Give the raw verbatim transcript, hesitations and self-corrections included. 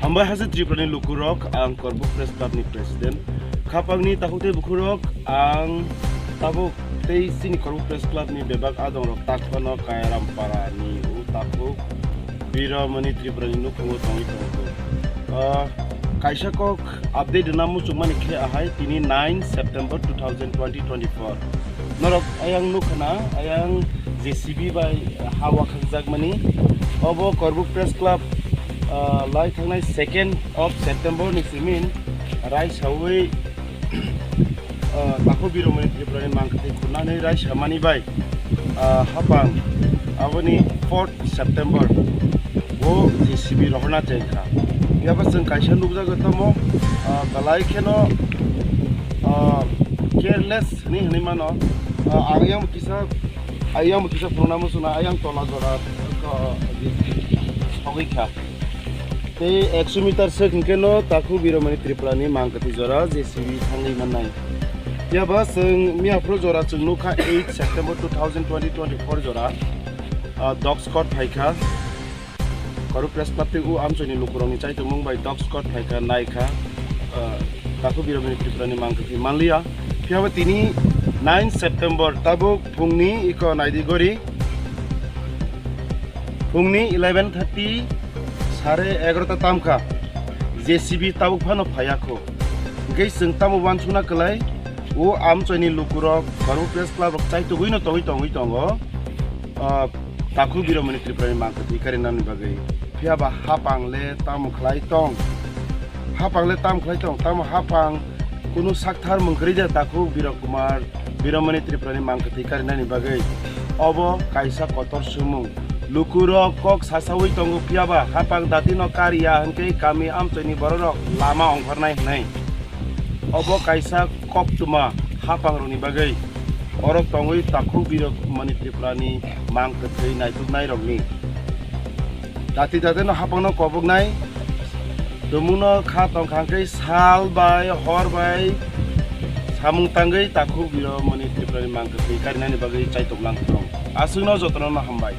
Hambai haste Tripura ni lukurok, ang Korbuk Press Club ni president. Khapang ni takhuk tei bukhurok, ang tabuk tei chini Korbuk Press Club ni bebak adong rok tak phano Kairam para ni o takhuk Biromani Tripura ni nukhugo tongwi tongo. Ah, kaisa kok update rwna muchungmani khe ahai tini nine September two thousand twenty twenty-four. Norok ayang nukha na, ayang J C B bai ha wakhakjakmani. Obo Korbuk Press Club, ah, lai thangnai second of September ni simin raisawi, ah, takhuk Biromani Tripura ni mangkwthwi khunani raisamani bai, ah, hapang aboni fourth September o J C B rohorna chengkha. Phiya ba chwng kaisa nukjago tamo, ah, belai kheno, ah, careless hinwi hinwi mano. Ah, ang yang kisa, ayang kisa phunukna muchungna ayang tola jora, ah, sogwi kha. Tei ekso meter swk hwnkhe no takhuk Biromani Tripura ni mangkwthwi jora J C B thangwi mannai. Phiya ba chwng miyaphuru jora chwng nukha eight September two thousand twenty twenty-four jora, ah, dog squad phaikha. Korbuk Press Club tei o amchoi ni lukurok ni chaitomung bai dog squad phaikha, naikha, ah, takhuk Biromani Tripura ni mangkwthwi manliya. Phiya ba tini nine September tabuk phungni iko naidi gori. Phungni eleven thirty, sare egarota tamkha, J C B tabuk phano phaiya kho. Hwnkhe chwng tamo uansukna kwlai, o amchoini lukurok Korbuk Press Club rok chaitugwino tongwi tongwi tongo, ah, takhuk Biromani Tripura ni mangkwthwi karinani bagwi. Phiya ba hapang le tamo khlai tong? Hapang le tamo khlai tong? Tamo hapang kunu sakthar mung kwrwi de takhuk Birok Kumar Biromani Tripura ni mangkwthwi karinani bagwi. Obo kaisa kotor swngmung. Lukurok kok sasawi tongo, phiya ba hapang dati no kariya hwnkhe kami amchoi ni bororok lama ongkhornai hwnwi. Obo kaisa koktwma hapang rokni bagwi. Orok tongwi takhuk Biromani Tripura ni mangkwthwi naituknai rokni. Dati dati no hapang no koboknai. Tumungno kha tongkha hwnkhe sal bai hor bai samung tangwi takhuk Biromani Tripura ni mangkwthwi karinani bagwi chaitok lang phuru. Aswkno jotono no hambai.